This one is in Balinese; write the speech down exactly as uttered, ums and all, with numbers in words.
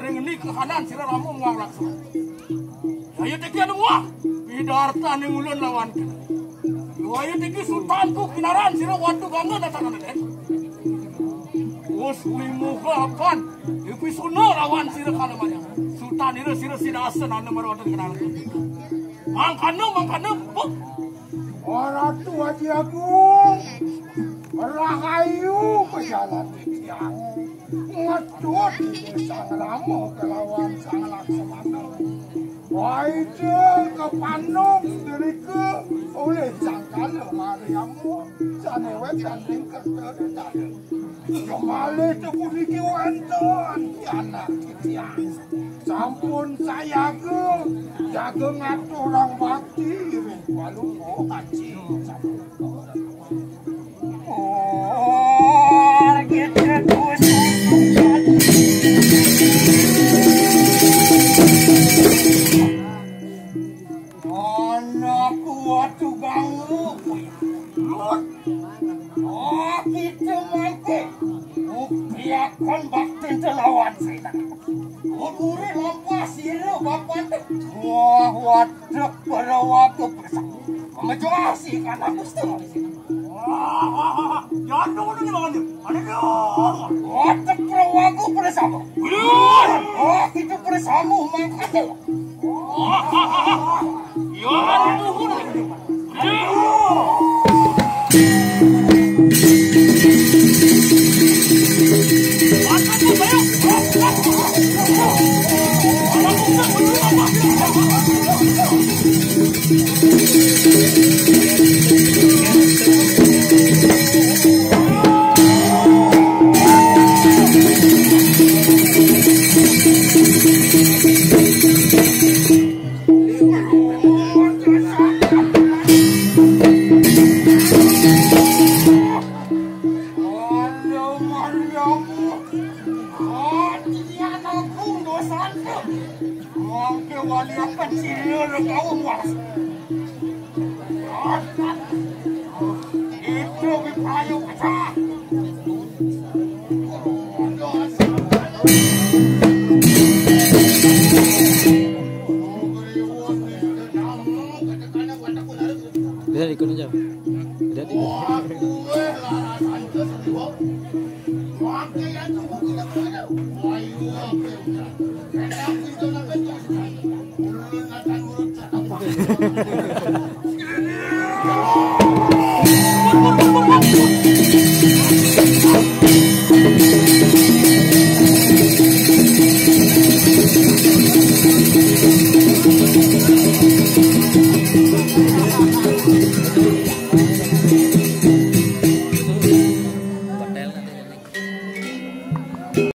Ring ni kahanan sira Rama muang Laksmana. Ayo tiki anu muah. Pidarta ning ulun lawan kena. Ayo tiki Sutan ku kinaran sira watu gangga datang ada den. Us wi muha apan. Ipi suna lawan sira kala maya. Sutan ira sira sida asa nana marwatan kenal. Mangkana, mangkana, buk. Ratu Aji Agung, rahayu pejalan titiang. Ngetut di Sang Rama kelawan Sang Laksamana. Waida kepandung dirika oleh Sang Kala Mariama, sane wetan tingkat kedadaan. Kemalih tepuniki wenten anak titiang. Sampun sayaga, jaga ngaturang bakti ring Palungguh Aji. Oh, gitu, Gus. Anak kuat tugang. Lut. Oh, kita mangke. Upiakan bakti lawan setan. Umure lampah sira bapante. Wah, wadek para wagu bersama. Memejoh si kana Gusti. Wah, wah, wah, wah. Jangan dulu nih, Bang. Ada dong. Wadek para wagu bersama. Udah. Oh, kita bersama mangkate. Mangke wali akan sira legawa muas. Itu wipayu pecah. Bisa ikut aja. Tidak, tidak.